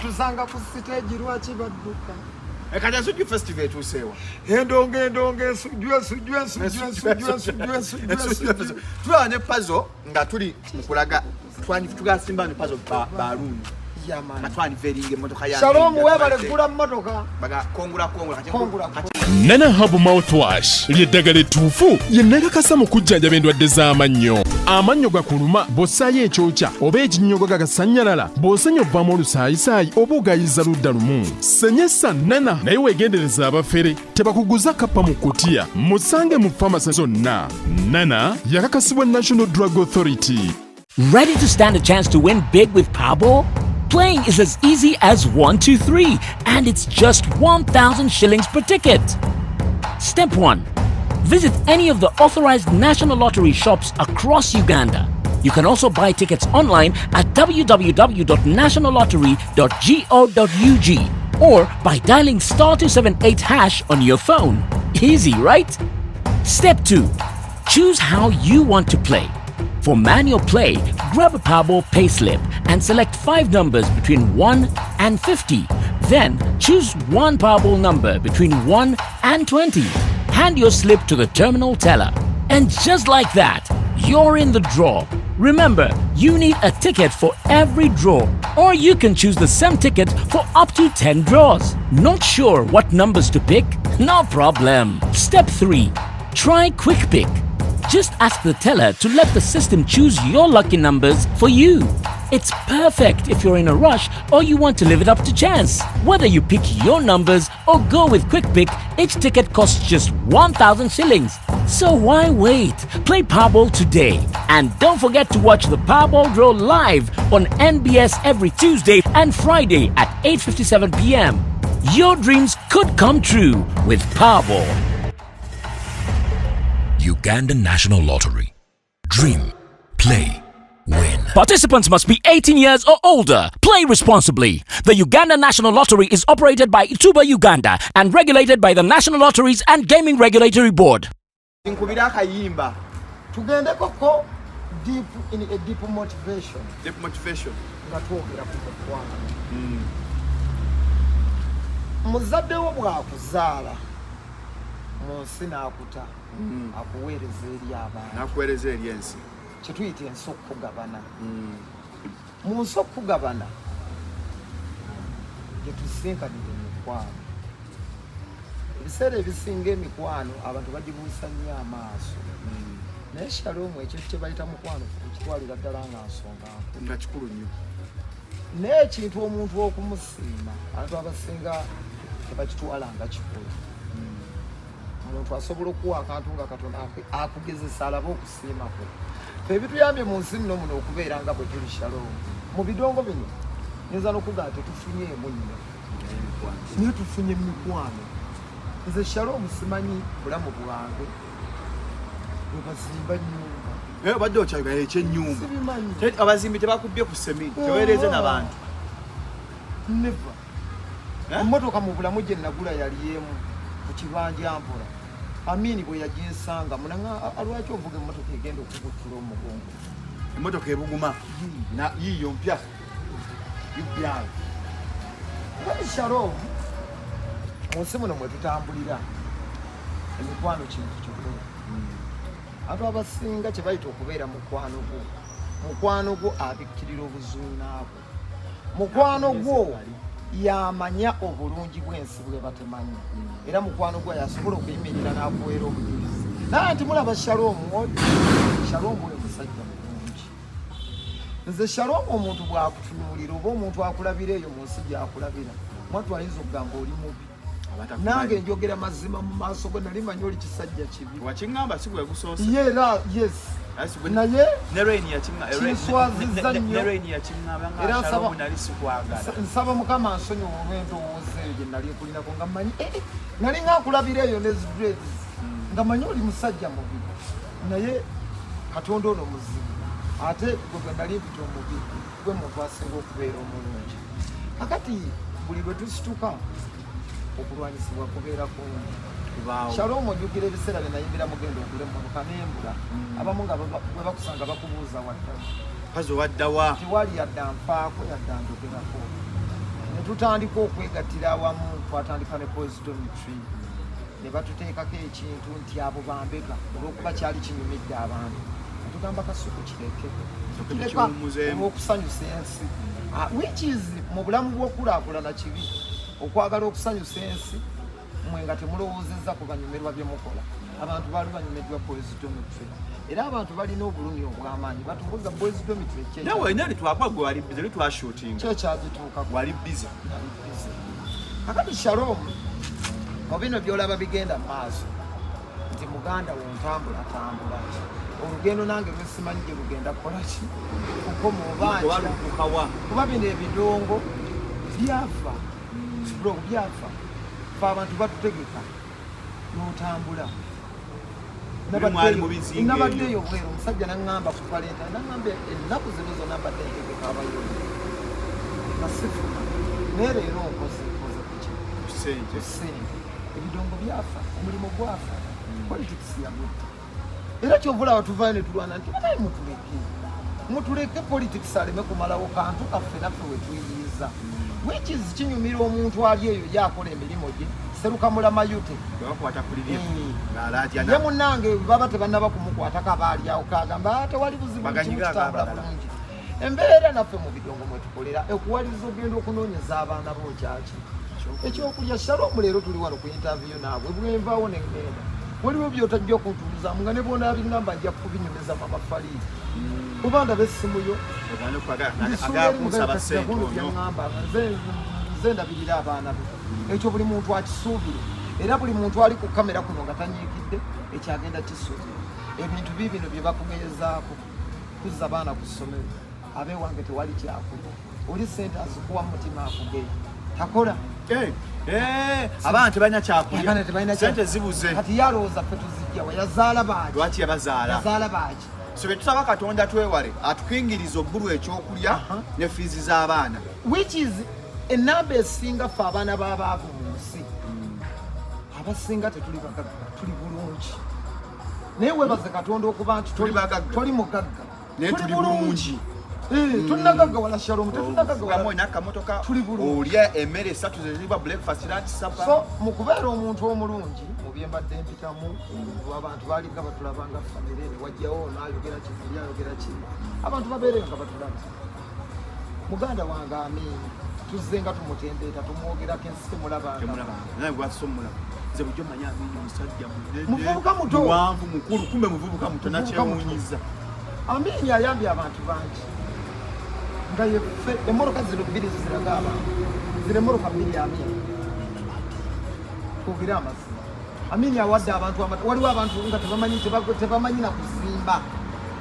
Batusanga ku siteegi, lwaki badduka? Kati Ensujju Festival etuuseewa? Endongo, endongo, ensujju, ensujju, ensujju, ensujju, ensujju, ensujju, ensujju. Tulaba ne Pazo nga tuli mukulaga tugasimba ne Pazo baluuni nga twaniveringa emmotoka yange. Shalom, webale kugula mmotoka. Baga kongula kongula kati. Kongula. Nana Hab Mouthwash ly'eddagala ettuufu lye nakakasa mu kujjanjaba endwadde z'amannyo. Amannyo gakuluma, bw'ossaayo ekyokya oba ekinnyogo gagasannyalala, bw'osenya ovaamu olusaayisaayi oba ogayiza ludda lumu. Senyesa Nana, naye weegendereza abafere tebakuguza kappa mu kutiya. Musange mu famasi zonna. Nana yakakasibwa National Drug Authority. Ready to stand a chance to win big with Powerball? Playing is as easy as 1, 2, 3, and it's just 1,000 shillings per ticket. Step 1. Visit any of the authorized National Lottery shops across Uganda. You can also buy tickets online at www.nationallottery.go.ug or by dialing *278# on your phone. Easy, right? Step 2. Choose how you want to play. For manual play, grab a Powerball payslip and select 5 numbers between 1 and 50. Then choose one Powerball number between 1 and 20. Hand your slip to the terminal teller. And just like that, you're in the draw. Remember, you need a ticket for every draw, or you can choose the same ticket for up to 10 draws. Not sure what numbers to pick? No problem. Step 3. Try Quick Pick. Just ask the teller to let the system choose your lucky numbers for you. It's perfect if you're in a rush or you want to leave it up to chance. Whether you pick your numbers or go with Quick Pick, each ticket costs just 1,000 shillings. So why wait? Play Powerball today. And don't forget to watch the Powerball draw live on NBS every Tuesday and Friday at 8:57 p.m. Your dreams could come true with Powerball. Uganda National Lottery. Dream, play, win. Participants must be 18 years or older. Play responsibly. The Uganda National Lottery is operated by Ituba Uganda and regulated by the National Lotteries and Gaming Regulatory Board. Nkubira akayimba. Tugendeko ko deep in a deep motivation. Deep motivation. Nga twogera ku mukwano, muzadde wo bw'akuzaala mu nsi n'akuta, akuweereza eri abantu. Nakuweereza eri ensi. Kyetuyita ensi okukugabana. Mu nsi okukugabana gye tusinkanira emikwano, ebiseera ebisinga emikwano abantu bagibuusa nnyo amaaso, naye Shalom, ekyo kye bayita mukwano okitwalira ddala nga nsonga nkulu. Nga kikulu nnyo. Naye ekintu omuntu okumusiima, abantu abasinga tebakitwala nga kikulu. Omuntu asobola okuwa akantu nga Katonda akugezesa alabe okusiima kwe. Fe ebituyambye mu nsi nno muno okubeera nga bwe tuli, Shalom, mu bidongo bino nyinza n'okugamba tetufunyeemu nnyo, naye tufunye emikwano. Nze Shalom, simanyi bulamu bwange bwe bazimba nyumba. Naye obadde okyayogera ekyennyumba. Sibimanyi. Abazimbi tebakubye ku sementi, teweereze n'abantu? Never. Eh? Emmotoka mu bulamu gye nagula yali emu ku kibanja mpola. Amini bwe yaginsanga munanga, lwaki ovuga emmotoka egenda okugutula omugongo? Emmotoka ebuguma na yiiyo mpya UPI. Kati Shalom, mu nsi muno mwe tutambulira, emikwano kintu kikulu. Abantu abasinga kye bayita okubeera mukwano gwo, mukwano gwo abikkirira obuzuunaabwo, mukwano gwo yamanya obulungi bw'ensi bwe batemanyi, era mukwano gwo yasobola okuyimirira n'akuweera obujulizi naye nti mulaba Shalom oyo, Shalom oyo musajja mulungi. Nze Shalom, omuntu bw'akutunuulira oba omuntu akulabira eyo mu nsi gy'akulabira, mwattu ayinza okugamba oli mubi. Nange njogera mazima mu maaso go, nali manyi oli kisajja kibi. Wakiŋŋamba, si gwe gusoose. Ye era yes. Naye Ne Rain yakiŋŋamba. Kinswazizza nnyo. Ne Rain yakiŋŋamba nga Era Shalom nali sikwagala. Nsaba Mukama nsonyiwe olw'endowooza eyo gye nali nkulinako nga mmanyi nali nga nkulabira eyo ne dreads nga manyi oli musajja mubi, naye Katonda ono muzibu, ate gwe gwe nali mpita omubi gwe muntu asinga okubeera omulungi. Kakati buli lwe tusituka okulwanyisibwa kubeera kungi. Kubaawo. Shalom, ojjukira ebiseera bye nayimbira mugenda ogula emmotoka nembula, abamu nga bwe bakusanga bakubuuza waddawo. Pazo waddawa? Tewali yadda nfaako yadda njogerako. Ne Netutandika okwegattira awamu, twatandika ne Boys Dormitory, ne batuteekako ekintu nti abo bambega, olwokuba kyali kinyumidde abantu. Netugamba Kasuku kireke, kireka olw'okusanyusa ensi, which is mu bulamu bw'okulaakulana kibi okwagala okusanyusa ensi mwe nga temulowoozezza ku banyumirwa bye mukola. Abantu baali banyumiddwa Boys Dormitory, era abantu balina obulumi obw'amaanyi, batubuuza Boys Dormitory ki? Nawe nali twakwa gwe wali busy, twashootinga. Kyekyagituukako. Wali busy. Nali busy. Kakati Shalom, mu bino byolaba bigenda mu maaso nti muganda wo ntambula tambula olugendo nange lwesimanyi gye lugenda kukola ki kukoma oba oba nkya. Lutuukawa? Kuba bino ebidongo byafa, bro, byafa. Fe abantu batutegeka n'otambula. Muli mwali mu bizinga ebyo. Nabaddeyo bweru, omusajja naŋŋamba ku Valentine, naŋŋamba ennaku zino zonna mbadde ntegeka abayimbi nga sifuna, naye leero nkoze nkoze kuki? Sente. Sente. Ebidongo byafa, omulimu gwafa, politics yagudde. Era kyovulaba tuvayo ne tulwana nti banaye mutuleke, mutuleke politics aleme kumalawo kantu kaffe naffe wetuyiyiza, which is kinyumira omuntu ali eyo ye akola emirimu gye serukamula mayute. Bakwata ku lirye Ye ng'alaajana. Munnange baba tebannaba kumukwatako, aba ali awo kagamba, "Ah, tewali buzibu, Baganyiga kimu kitambula abalala." bulungi." Embeera naffe mu bidongo mwetukolera ekuwaliriza ogenda okunoonyeza abaana bo kyaki ekyokulya. Shalom, leero tuli wano ku interview naabwe, bwenvaawo neŋŋenda waliwo byotajja okuntuuzaamu nga ne bwonaabingamba nja kubinyumiza mama Faliidi, kuba ndaba essimu yo. Oganda okwagala agala kunsaba sente ono. Byaŋŋamba nze ndabirira abaana be, ekyo buli muntu akisuubire, era buli muntu ali ku kamera kuno nga tanyiikidde ekyo agenda kisuubira. Ebintu biibino bye bakugezaako kuzza baana ku ssomero, abeewange tewali kyakulya, oli sente azikuwa mu mutima akugeya takola. Eh, eh, abaana tebalina kyakulya. Abaana tebalina Sente zibuze. Kati yalowooza ffe tuzijjawa? Yazaala baaki? Lwaki yabazaala? Yazaala baaki? So bye tusaba Katonda twewale atukingiriza obbulwa ekyokulya ne fiizi z'abaana. Which is enamba esinga ffe abaana b'abaavu mu nsi, abasinga tetuli bagagga, tuli bulungi, naye webaze Katonda okuba nti Tuli bagagga. Toli mugagga. Naye tuli bulungi. Eh, tunagagawala Shalom, tetunagagawala. Olina akamotoka. Tuli bulungi. Olya emmere esatu zeziriba, breakfast, lunch, supper. So mu kubeera omuntu omulungi mu bye mbadde mpitamu, abantu baalinga batulabanga famire, ne wajjawo naayogera kino, oli ayogera kino, abantu babeereyo nga batulaba. Muganda wange Amiini tuzze nga tumutembeeta, tumwogerako, ensi temulabanga. Temulabanga, naye gwasoma mulaba. Nze bulijjo mmanyi Amini musajja munene, Muvubuka muto. Muwanvu, mukulu, kumbe muvubuka muto. Muvubuka muto. Nakyewuunyiza. Amiini ayambye abantu bangi nga yeffe emmotoka zino bbiri ziraga abantu, zino emmotoka bbiri. Amiini, twogere amazima, Amiini awadde abantu amata. Waliwo abantu nga tebamanyi, tebamanyi na kuzimba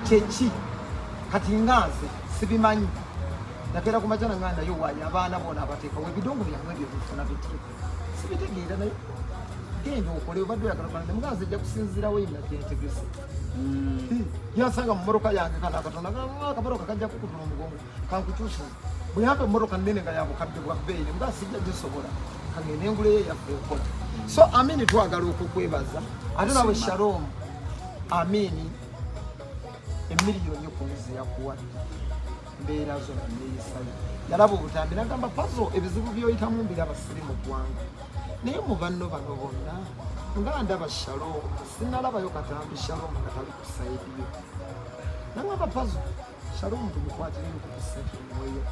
kyeki. Kati nga nze sibimanyi, nakeera ku makya nanga naye waayo abaana bona abateekawo ebidongo byammwe ebyo bifuna bityo sibitegeera, naye genda okole obadde oyagala kola ne muganzi ejja kusinziirawo yina gyentegese. Yansanga mu mmotoka yange kano akatonda, akamotoka kajja kukutula omugongo, kankukyusiza. Bwe yampa emmotoka nnene nga ya bukadde bwa bbeeyi, ne mugaa sijja gisobola, kangende enguleyo eyaffe ekola. So Amini twagala okukwebaza, ate nawe Shalom, Amini emiliyoni 10 zeyakuwadde mbeera zo naneeyisayo. Yalaba obutambi nagamba, "Pazo, ebizibu byoyitamu mbiraba, siri mu ggwanga, naye mu banno bano bonna nga ndaba Shalom, sinalabayo katambi Shalom nga tali ku side yo." Nagamba, "Pazo, Shalom tumukwatireyo ku ssente omwoyo,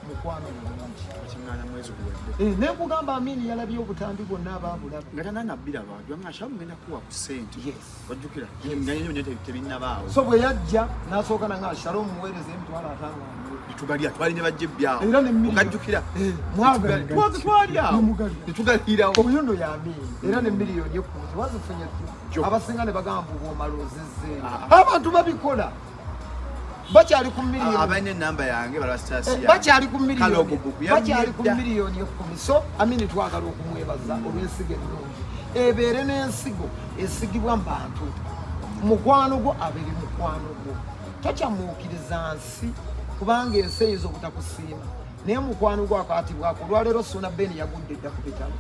mukwano mulungi." Kiŋŋaana mwezi guwedde. Eh, nenkugamba Amini yalabye obutambi bwonna abaabulaba. Nga tananabbira bantu nga Shalom ngenda kuwa ku ssente. Yes. Wajjukira nga tebinnabaawo. So bwe yajja n'asooka nanga Shalom muweereza 500,000 amuwe. Tugalya, twali ne bajja ebbyawo. Era ne million. Ogajjukira? Eh, mwagalya. Twali awo. Nemugalya. Netugalirawo. Oyo nno yamiini, era ne miliyoni 10 tewazifunye Jo. Abasinga ne bagamba bwomala ozizzeeyo. Ah. Abantu babikola, bakyali ku miliyoni. Abalina enamba yange balaba status yange. Bakyali ku Kale miliyoni ogugugu bakyali ku yalidda. miliyoni 10. So Amini twagala okumwebaza olw'ensigo ennungi, ebeere n'ensigo esigibwa mu bantu. Mukwano gwo abeere mukwano gwo, tokyamuukiriza nsi kubanga ensi eyinza obutakusiima, naye mukwano gwo akwatibwako. Olwaleero Suuna Ben yagudde edda ku bitalo.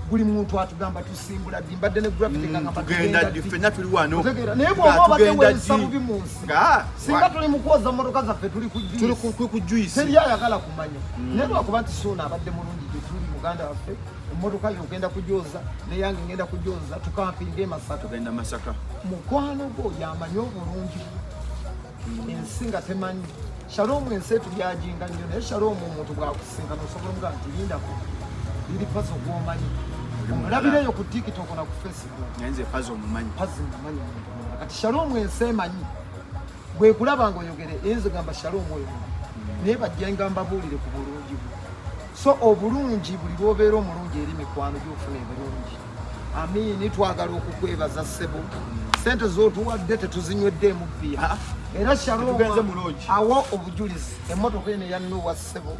Buli muntu atugamba tusimbula ddi, mbadde ne Gravity nga ngamba tugenda ddi, ffenna tuli wano. Otegeera? Naye bw'oba obadde Tugenda weeyisa ddi? bubi mu nsi, singa tuli mu kwoza mmotoka zaffe, tuli ku tuli juice. ku juice. Teri ayagala kumanya, naye lwakuba nti Suuna abadde mulungi gye tuli, muganda waffe, emmotoka yo ogenda kugyoza, neyange ngenda kugyoza, tukampinga e Masaka. Tugenda Masaka. Mukwano gwo yamanyi obulungi, ensi nga temanyi. Shalom, ensi etujajinga nnyo, naye Shalom, omuntu bwakusinkana osobola omugaa nti lindako, liri Pazo gwomanyi, omulabireyo ku TikTok na ku Facebook. Naye nze Pazo omumanyi. Pazo mumanyi muntu mulala. Kati Shalom, ensi emanyi bwekulaba nga oyogere eyinza ogamba Shalom oyo muntu, naye bajja mbabuulire ku bulungi bwe. So obulungi, buli lwobeera omulungi eri mikwano gyofuna ebirungi. Amini, twagala okukwebaza ssebo, sente zotuwadde tetuzinyweddeemu bbiya. Era Shalom Tetugenze mu lodge. awa obujulizi, emmotoka eno eyannuwa ssebo.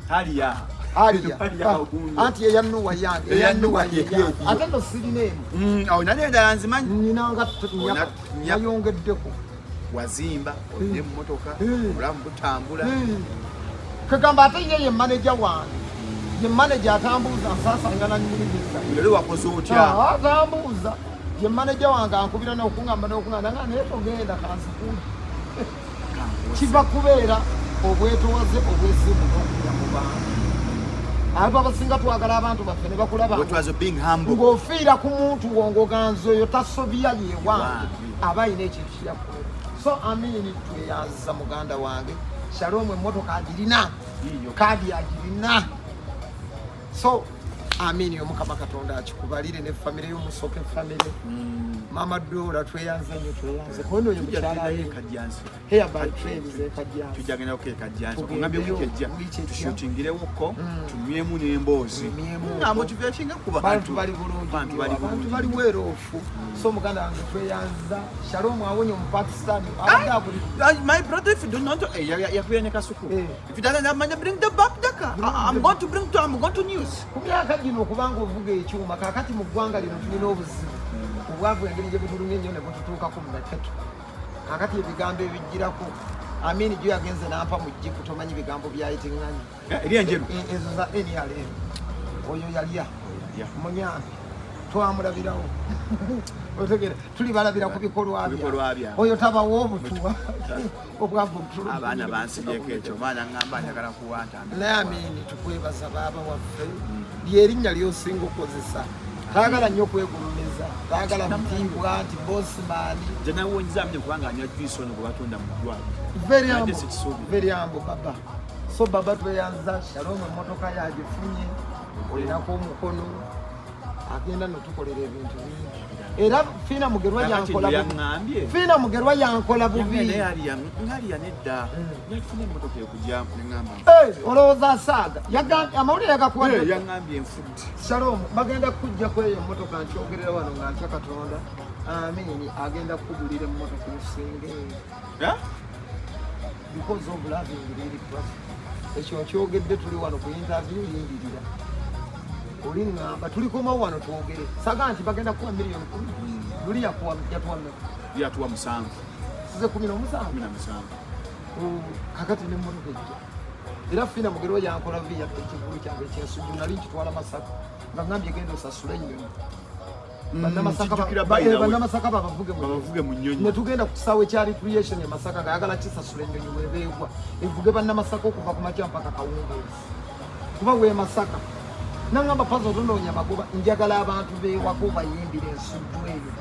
Aliya. Aliya. Aliya ogundi. Anti eyannuwa yange. Eyannuwa Eyannuwa ye- ye yange. Ate no sirina emu. Awo nali endala nzimanyi. Nyinanga. Nayongeddeko. Wazimba, olina emmotoka, obulamu butambula. Kegamba ate ye ye maneja wange, ye maneja atambuuza nsaasanga nanyumiriza. Leero wakoze otya? Atambuuza, ye maneja wange, ankubira nokuŋamba nokuŋamba nga naye togenda kanzikuuji. Kiva kubeera obwetowaze, obwesimbu n'okudda mu bantu. Abantu abasinga twagala abantu baffe ne bakulaba What was being humble. Ng'ofiira ku muntu wo, ng'oganza oyo tasobya, yewange aba alina ekintu kyakukola. So Amini, tweyanziza muganda wange Shalom, emmotoka agirina, kaadi agirina. So Amini, Omukama Katonda akikubalire ne famire y'omusoke, famire Mama Dora, tweyanze nnyo, tweyanze kono oyo mukyala we. Kajjansi. Hair by Trends ekajjansi. Tujja genda ku Kajjansi. Tugendeyo, Ongambye wiiki ejja. Wiiki ejja. Tushutingirewo, tunywemu n'emboozi. Tunywemu. Nga motivation ku bantu bantu. Bali bulungi Bantu nnyo, bali abantu bulungi. bali weeroofu. So muganda wange, tweyanza Shalom, awonye Omupakistani abadde abuli. My brother, if you do not, yakubira ne Kasuku. If you doesn't have money, bring the back daka. I'm going to bring to, I'm going to news. Ku myaka gino okubanga ovuga ekyuma, kaakati mu ggwanga lino tulina obuzibu, obwavu engeri gye butulumye ennyo ne bututuukako mu maketo. Kaakati ebigambo ebijjirako, Amini gyo yagenze nampa mu jjiku, tomanyi bigambo byayitiŋŋanye. Eri enjeru. Ezo za NRM, oyo yalya. Yalya. Munyampi twamulabirawo, otegera tuli balabira ku bikolwa. Ku bikolwa byabwe. Oyo tabawo obutuwa, obwavu butulumye. Abaana bansibyeko ekyo, omwana ngamba njagala kuwanta. Naye Amini, tukwebaza baaba waffe, lyerinnya lyosinga okukozesa. Tayagala nnyo okwegulumiza, tayagala bitiibwa nti bossman. Nze nawonyiza amine kubanga anywa juice ono gwe batunda mu ddwaliro. Very Nadde humble, sikisuubira. very humble baba. So baba, tweyanza Shalom, emmotoka yagifunye, olinako omukono, agenda notukolera ebintu bingi. Era Fiina Mugerwa Kakati yankola nno bubi. yaŋŋambye. Fiina Mugerwa yankola bubi. Naye aliya nedda. Yafuna emmotoka ekujja neŋŋamba. Eh, olowooza asaaga? Amawulire yagakuwadde? Yaŋŋambye enfudde. Shalom, bagenda kukujjako eyo emmotoka, nkyogerera wano nga ntya Katonda. Amini agenda kukugulira emmotoka esinga eyo because of loving really trust. Ekyo nkyogedde, tuli wano ku interview, lindirira oliŋŋamba tulikomawo wano twogere. Saga nti bagenda kuwa miliyoni 10, luli yakuwa, yatuwa mmeka? Yatuwa 7. Size 17. 17. Kakati nemmotoka ejja. Era Fiina Mugerwa yankola vi, yadde ekivulu kyange ekyensujju nali nkitwala Masaka, nga ngambye genda osasule ennyonyi. Kijjukira by the way. Bannamasaka babavuge mu Babavuge mu nnyonyi. Ne tugenda ku kisaawe kya recreation e Masaka, nga ayagala kisasula ennyonyi webeegwa evuge Bannamasaka okuva ku makya mpaka kawungeezi, kuba we Masaka. Nangamba, "Pazo, tonoonya magoba, njagala abantu beewako bayimbire ensujju eyo."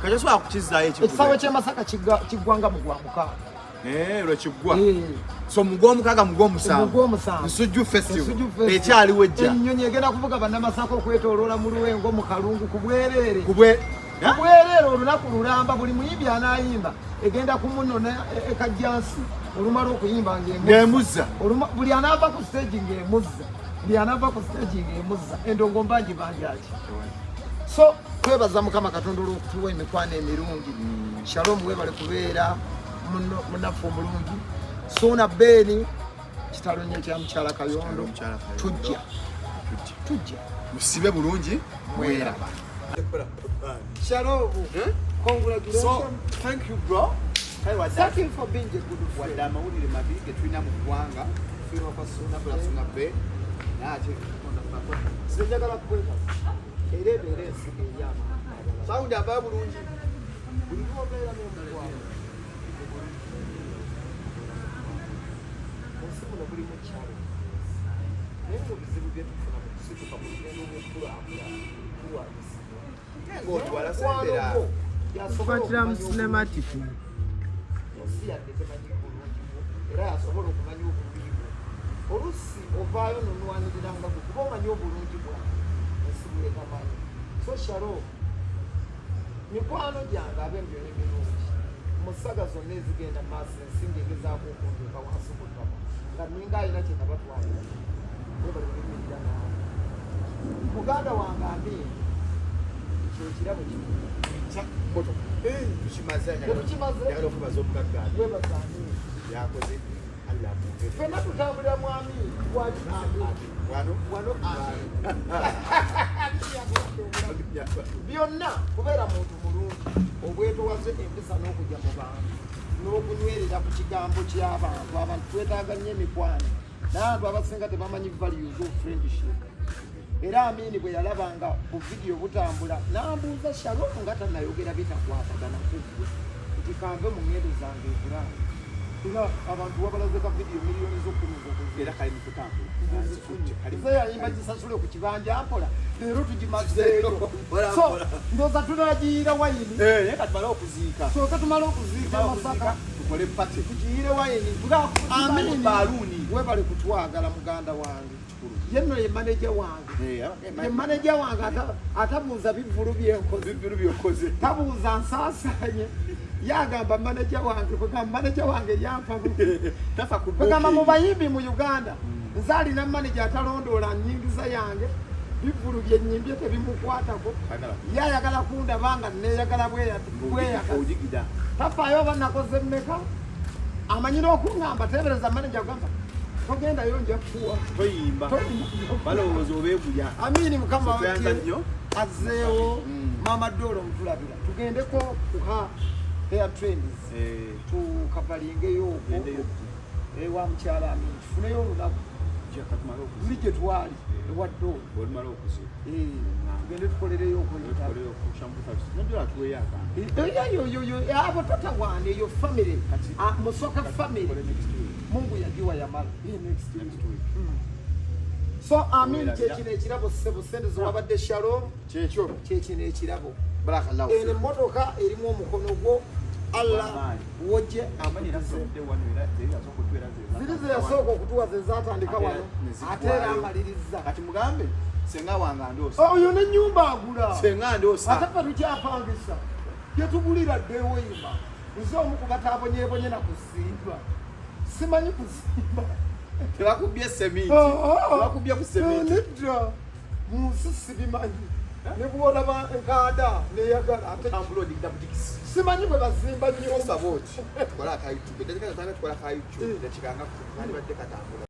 Kati osobola kukizaayo Ekisaawe ekivuga? ky'e Masaka kiggwanga mu gwa mukaaga. Eh, lwekiggwa. Eh. So mugwomukaaga, mugwomusanvu. Mugwomusanvu. Nsujju Festival. Ensujju Festival. Ekyaliwo ejja. Ennyonyi egenda kuvuga Bannamasaka okwetooloola mu Luwengo, mu Kalungu, ku bwereere. Kubwe. Ku bwereere, olunaku lulamba. Buli muyimbi anaayimba egenda kumunona ekajjansi, olumala okuyimba ng'emuzza. Buli anaava ku stage ng'emuzza, buli anaava ku stage ng'emuzza. Endongo mbangi banjaki. So twebaza Mukama Katonda olw'okutuwa emikwano emirungi. Shalom, webale kubeera munnaffe omulungi. Suuna Beeni, kitalo nnyo ekya mukyala Kayondo. Mukyala Kayondo. Tujja. Tujja. Tujja. Musibe bulungi, mweraba. Shalom, congratulations. So thank you, bro. Kale wadde Thank you for being a good wadde friend. Amawulire mabi ge tulina mu ggwanga, Fiirwa kwa Suuna nabula Ben. Suuna Ben, naye ate Katonda. Nze njagala kwebaza era ebeera ensigo eri abantu abalala. Sound avayo bulungi. Buli lwobeera n'omukwano mu nsi muno mulimu challenge, naye mu bizibu bye tufuna mu kusituka mu lugendo lw'okukulaakulana tulwanyisibwa. Ng'otwala sembera. Mukwano gwo yasobola Tukwatira mu okumanya cinematic. Ensi yadde temanyi bulungi bwo, era yasobola okumanya obubi bwo. Oluusi ovaayo nonwanirira nga gwe kuba omanyi obulungi bwange, ensi bwetamanyi. So Shalom, mikwano gyange ab'emyoyo emirungi, mu saga zonna ezigenda mu maaso, ensi ng'egezaako okunteeka wansi ku ttaka nga ninga alina kye nabatwalira, webale kuyimirira naawe. Muganda wange Amiini, kyekirabo kino. Kya motoka. Tukimaze. Tetukimaze. Njagala okwebaza omugagga. Webaza Amiini. Yakoze, Allah amwongere. Ffenna tutambulira mu Amiini. Wali Amiini. Wano. Wano Amiini. Byonna kubeera muntu mulungi, obwetowaze, empisa n'okujja mu bantu n'okunywerera ku kigambo ky'abantu. Abantu twetaaga nnyo emikwano, naye abantu abasinga tebamanyi values of friendship. Era Amiini bwe yalabanga ku vidiyo butambula n'ambuuza, Shalom, nga tannayogera bitakwatagana kuggwe, nti kanve mu ngendo zange ebulaaya, era abantu wabalaze ka vidiyo miliyoni z'okumi zokoze. Era kali mu kutambula. Nze yayimba gisasule ku kibanja mpola, leero tugimazeeyo. Mpola, So mpola. ndowooza tunagiyiira wayini. Eh, naye kati tumale okuziika. Sooka tumale okuziika Masaka. Tukole party. Tugiyiire wayini. Amini. Baluuni. Webale kutwagala, muganda wange. Ye nno ye maneja wange. Eh, ye maneja wange, atabuuza bivvulu byenkoze. Bivvulu byokoze. Tabuuza nsaasanye, yagamba maneja wange, kwegamba maneja wange yampa. Tafa ku Kwegamba mu booking. bayimbi mu Uganda, nze alina maneja atalondoola nyingiza yange, bivvulu byenyimbye tebimukwatako. Ayagala. Ye ayagala kundaba nga neeyagala bweyagala. Odigida. Tafaayo oba nakoze mmeka, amanyi n'okuŋŋamba teebereza maneja kugamba togendayo, nja kukuwa. Toyimba. Toyimba. Balowooza obeeguya. Amini, mukama So, tweyanza wake nnyo. azzeewo. Mama Dolo mutulabira, tugendeko kuha hair trends. Eh, tukavalingeyo okwo. Tugendeyo. Ewa mukyala Amini tufuneyo olunaku. Jja katumale okuziika. Luli gye twali ewa Dolo. Olumala okuziika. Tugende tukolereyo okweyita. Tukoleyo ku shampoo service. Noddola tuweeyo akantu. Eyoyoyo, abo totawaana, eyo family. Kati- Ah, Musoka family. Tukole next week. Mungu yagiwa yamala. Eh, next week. Next week. So Amin, Weerabira. kyekino ekirabo, ssebo, sente zewabadde Shalom. Kyekyo. Kyekino ekirabo. Barakallahu. Eno emmotoka erimu omukono gwo Allah. Wamaanyi. Wojje Amanyi era akutuze. tusobodde wano era zeri yasooka okutuweera ze. Ziri ze yasooka okutuwa ze zatandika Ate wano, ne ziggwayo. ate era amaliriza. Kati mugambe senga wange andoosa. Oyo n'ennyumba agula. Senga andoosa. Ate ffe tukyapangisa, gyetugulira ddewoyima. Nze omu ku bataabonyebonye na kuzimba, simanyi kuzimba. Tebakubye seminti. Ah, ah. Tebakubye ku seminti. Nedda, mu nsi sibimanyi, ne bwolaba nkanda neyagala ate. Tambula odigida budigisi. Simanyi bwe bazimba nyumba. Osaba oti. Tukola aka YouTube. Dakika tanga tukola aka YouTube. Dakika nga 10 bandibadde katambula.